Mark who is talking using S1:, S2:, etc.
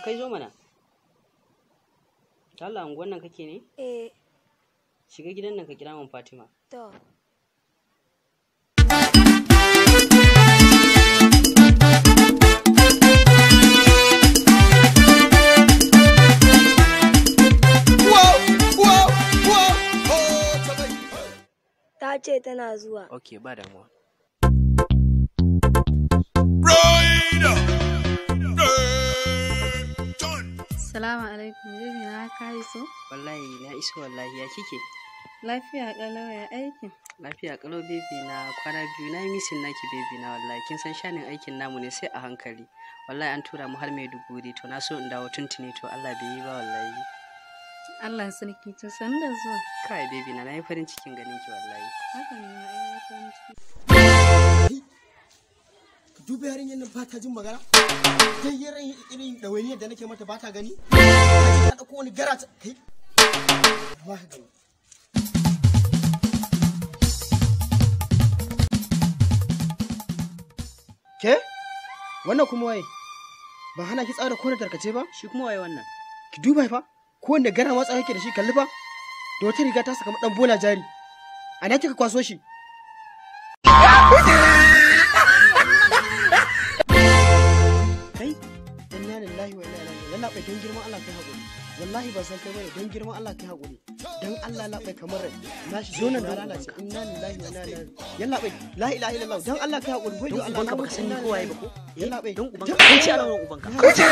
S1: Kai zo mana. Allah, unguwan nan kake ne?
S2: Eh.
S1: Shiga gidan nan ka kira min Fatima.
S2: To. Ta ce tana zuwa.
S1: Ok, ba damuwa.
S3: Salamu alaikum, baby na, ka iso?
S1: Wallahi na iso wallahi, ya kike?
S3: Lafiya ƙalau, ya aikin?
S1: Lafiya ƙalau baby na, kwana biyu na yi missing naki baby na wallahi. Kin san shanin aikin namu ne sai a hankali. Wallahi an tura mu har Maiduguri, to na so in dawo tuntuni, to Allah bai yi ba wallahi.
S3: Allah sarki, to sannu da zuwa.
S1: Kai baby na, na yi farin cikin ganin ki wallahi.
S3: Haka ne ma, ai na farin ciki.
S4: Ka duba yarinyar nan, ba ta jin magana. Dai irin ɗawainiyar da nake mata ba ta gani. Ta je ta ɗauko wani gara ta kai. Ba ka gani. Ke? Wannan kuma waye? Ba hana ki tsara kowane tarkace ba?
S1: Shi kuma waye wannan?
S4: Ki duba fa, kowanne gara matsa yake da shi, kalli fa. Da wata riga ta saka dan bola jari. A na kika kwaso shi? Kai, inna lillahi wa inna ilaihi. Yalla bai, dan girman Allah kai hakuri. Wallahi ban san kai bane, dan girman Allah kai hakuri. Dan Allah labai kamar rai. Na shi
S1: Zo nan
S4: na
S1: don
S4: lalace.
S1: ubanka.
S4: Inna lillahi wa inna ilaihi. Yalla bai, la ilaha illallah. Dan Allah kai hakuri. Wai
S1: Don
S4: Allah
S1: ubanka baka san ni ko waye ba ko?
S4: Yalla bai.
S1: Don ubanka. Kauce a nan ubanka.
S4: Kauce.